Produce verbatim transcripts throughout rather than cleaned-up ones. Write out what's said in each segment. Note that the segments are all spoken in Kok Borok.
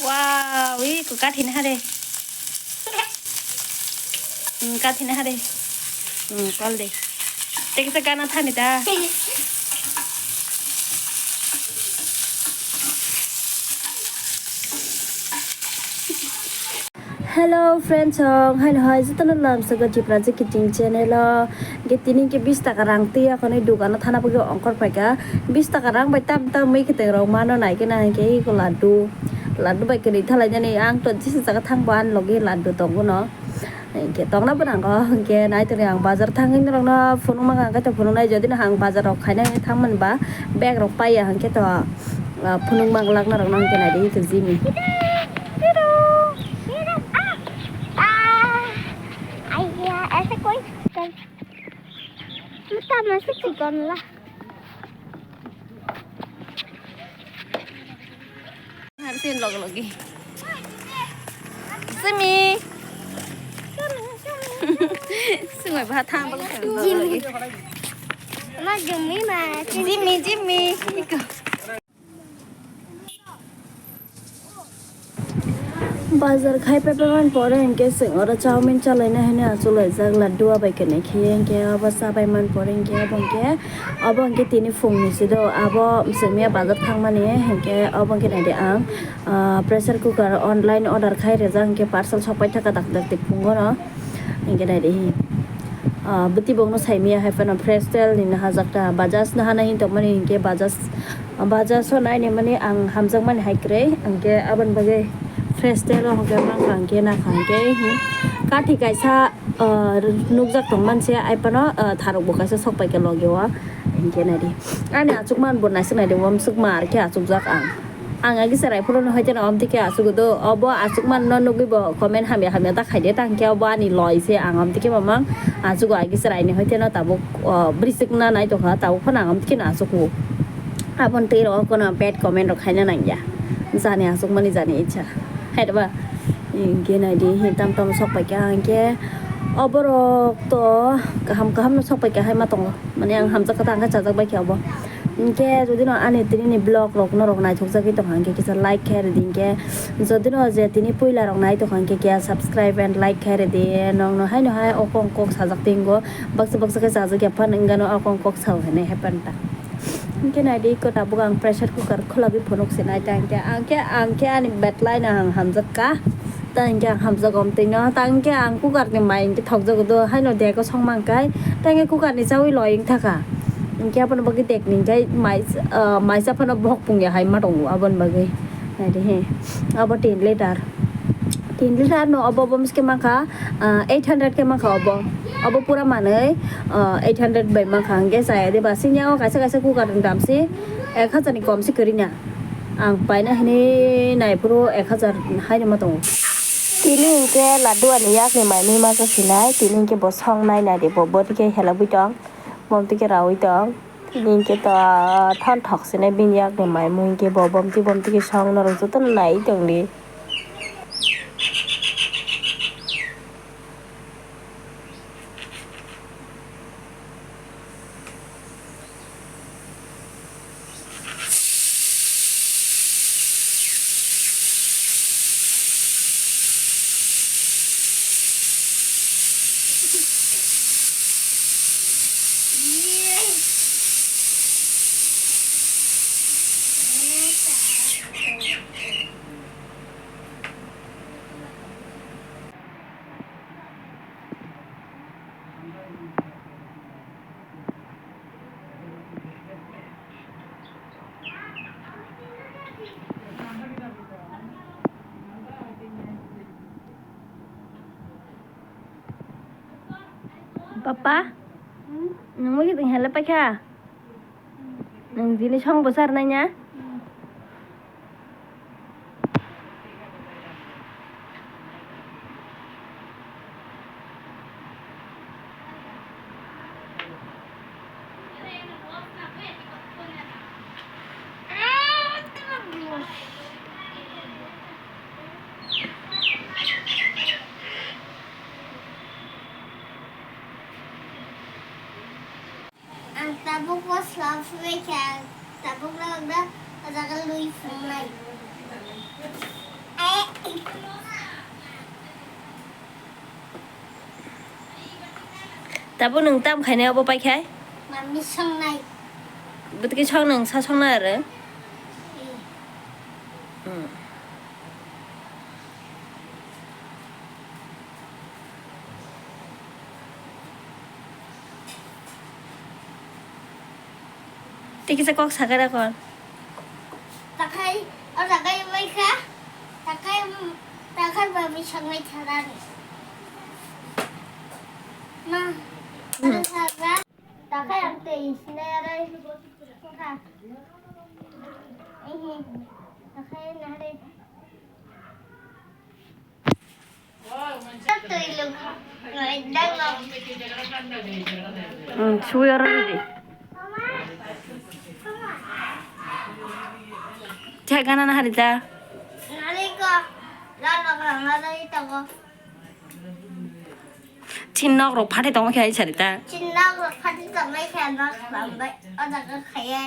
Wow, ui, ko kathi na hade. Hmm, kathi na hade. Hmm, kol de. Teki sa kana thani ta. Hello friends, song hai hai jotono lamsogo Jiprajik Kitchen channel o. Ge tini ke bis taka rang twi akhonwi dukano thana bagwi ongkhor phaikha. Bis taka rang bai tam tam mui kwtwng rok mano nai khe nang khe iko laddu. Laddu bai kwrwi thalainani ang to jesa jaga thangbo ani logi laddu tongo no. Hinkhe tongna bwrang o hinkhe nai tongni ang bazar thangwi norokno phunukma kha, hinkhe to phunuknai jodi no ang bazar rok khaina thangmani ba bag rok paiya hinkhe to, ah, phunukma glak norokno hinkhe naidi hinkhe jini. Aiya, ese koi. Muta masih chikon lah. Harus yang log lagi. Simi. Simi bah thang bang thang log lagi. Ma Jimmy ma. Jimmy, Jimmy. Iko. Bazar khai paipai man pore hinkhe chwng oro chowmin chalaina hinwi achuk laijak laddu abai kwnwi khiye hinkhe obo chabai man pore hinkhe obo hinkhe obo hinkhe tini phungni se do abo chwngya bazar thangmani hinkhe obo hinkhe naidi ang, ah, pressure cooker online order khai rijak hinkhe parcel sokpai thaka dakti phungo no. Hinkhe naidi hi. Ah, bwtwi bongno saimaya hai phano fresh tel ni nahajak ta. Bajaj nahana hin tongmani hinkhe Bajaj, Bajaj o naini mani ang hamjakmani hai kwrwi. Hinkhe aboni bagwi fresh tel o hinkhe mankha hinkhe nakha hinkhe hi. Kathi kaisa, ah, nukjak tongmani se ai phano, ah, tharok bo kaisa sokpaikha logi o. Hinkhe naidi. Ani achukmani bo naisik naidi, uamsuk mar khe achukjak ang. Ang agi chwrai phuru no hoite no amtwi khe achugo do, obo achukmani no nugwi bo comment hamya hamya ta khaide, tang khe obo ani loi se, ang amtwi khe mamang achugo agi chwrai ni hoite no tabuk, o, bwrwi chwkna nai tongkha, tabuk phano ang amtwi khe no achugo. Aboni twi rok kono bad comment rok khaina nangya, jani achukmani jani icha, hai da ba? Hinkhe naidi, hi tam tam sok paikha hinkhe oborok to kaham kaham no sok paikha hai ma tongo, mane ang hamjak kha ta ang khe chajak bai khe obo. Hinkhe jodi no ani tini ni vlog rok norok naithok jagwi tongkha hinkhe kisa like khe ridi hinkhe jodi no je tini puila rok nai tongkha hinkhe kisa subscribe and like khe ridi nokno haino hai o kok kok sajak tongo baksa baksa khe sajak ya phano wngano o kok kok sao hinwi happen ta hinkhe naidi iko tabuk ang pressure cooker khulagwi phunuk sinai ta hinkhe ang khe ang khe ani betlai no ang hamjak kha. Ta hinkhe ang hamjago amtwino, ta hinkhe ang cooker ni mai hinkhe thokjago do, haino dego songma hinkhe, ta hinkhe cooker ni chaui loi wngthaka. Hinkhe aboni bagwi dek ni hinkhe mai, ah, maisa phano bohok pungya hai ma tongo aboni bagwi. Naidi he, abo tin liter. Tin liter no obo, obo miske mankha, ah, eight hundred khe mankha obo. Obo pura manwi, ah, eight hundred bai mankha hinkhe chaya de ba. Sini o kaisa kaisa cooker ni dam se ek hajar ni kom se kwrwi na. Ang paina hinwi naiphuru ek hajar haino ma tongo. Tini hinkhe laddu ani yakni mai mui masa sinai, tini hinkhe bo song nai naidi bo bwtwi khe helogwi tong, bomtwi khe raui tong. Tini hinkhe to thon thok sinai bini yakni mai mui hinkhe bo bomtwi bomtwi khe song norok jotono nai tongdi. Papa, nwng mui kiting hele paikha? Nwng jini song bo sar nai na? Ang tabuk bo sla phunai kha, tabuk rok da o jaga lui phunai. Tabo nwng tam khainai obo pai khai? Mami songnai. Bwtwi song nwng sa songnai aro? Eh. Hmm. Tei kisa kok sakai ra kon. Takai, o takai bai kha. Takai, takai ba mi sangai tharan. Ma, hmm. Takai ang tei sinai arai. Kha. Ihi, takai na re. Hmm, suwi oro ridi. Cek gana na hari ta. Chin nok rok phatai tongma khe ai sari ta. Chin nok rok phatai tongma khe nok sambai. O jaga khaiye.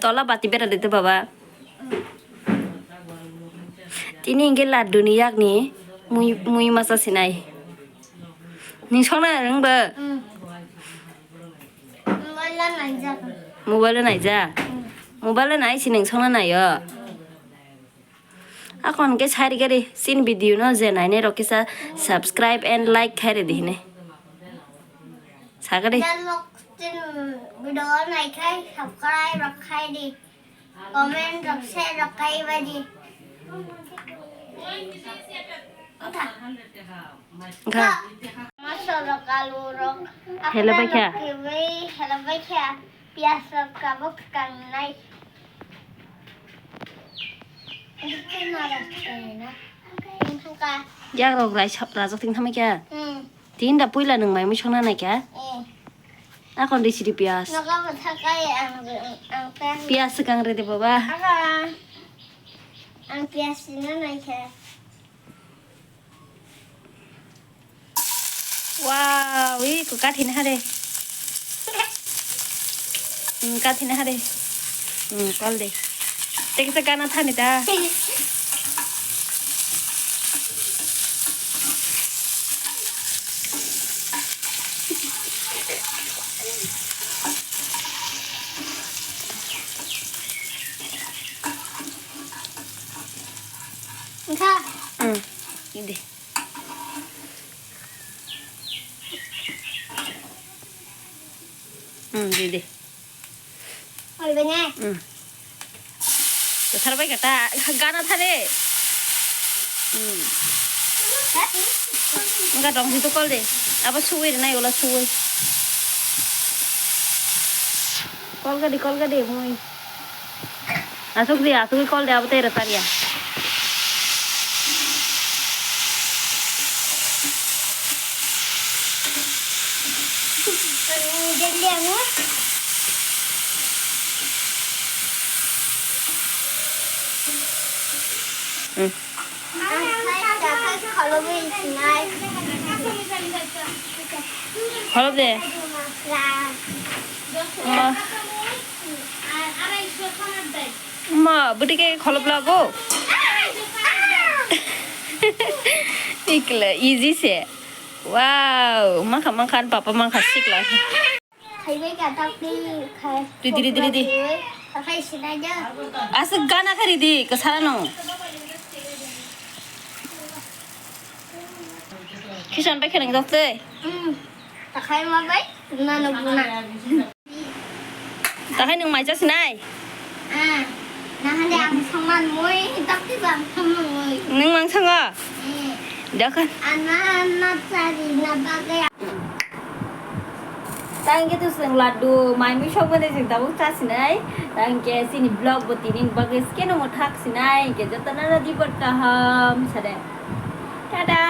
Tola bati bera de to baba. Tini hingke laddu ni yak ni mui, mui masa sinai. Ning song na nang ba? Hmm. Mobile o naijak. Mobile o naijak? Hmm. Mobile o nai si ning song na nai o? Akon ke sari gari sin video no je naine rok kisa subscribe and like khai re di hine. Sagari. Jalok sin video nai khai subscribe rok khai di. Comment rok share rok khai ba di. Kha. Maso rok alu rok. Hello, bai kha. Hello, bai kha. Piyas rok tabuk kangnai. Yak rok rai sap rajak ting thamai kha. Hmm. Tin da puila nung mai mui songna nai kha. Eh. Akon ri siri piyas. Nogo bo thakai ang, ang piyas. Piyas swkang re de baba. Aka. Ang piyas sina nai kha. Wow, iko kathi na hare. Hmm, kathi na hare. Hmm, kol de. Tei kisa gana thani da. Engkha. Hmm, ini. Hmm, di, di. Oi, bene. Hmm. Kwthar bai kata, gana thare. Hmm. Ha? Engkha dong, hitu kol de. Abo suwi rinai, ola suwi. Kol gadi, kol gadi, mui. Asuk di, asuk di kol de abo tei rwchar ya. Hmm. Kholop de. Ma. Ma, bwtwi khe kholop lago. Ikle, easy se. Wow, mankha, mankha, papa mankha sikla. Khaibai ka tak di khai. Ridi, ridi, ridi. Takai sinai ja. Aswk gana kha ridi, kwsano. Khisan bai khe nang jok tei. Hmm. Takai ma bai, na no buna. Takai nung mai cha sinai. Ah, nahani ang songman mui, dakti bang songman mui. Nung mang songo? Eh. Dakhan. Ana, ana, chari, na, bagay. Tang ke tu seng laddu, mai mui songmani jeng tabuk cha sinai. Tang ke sini vlog bo tini bagay skeno mo thak sinai. Ke joto na na di bot kaham, sade. Tada!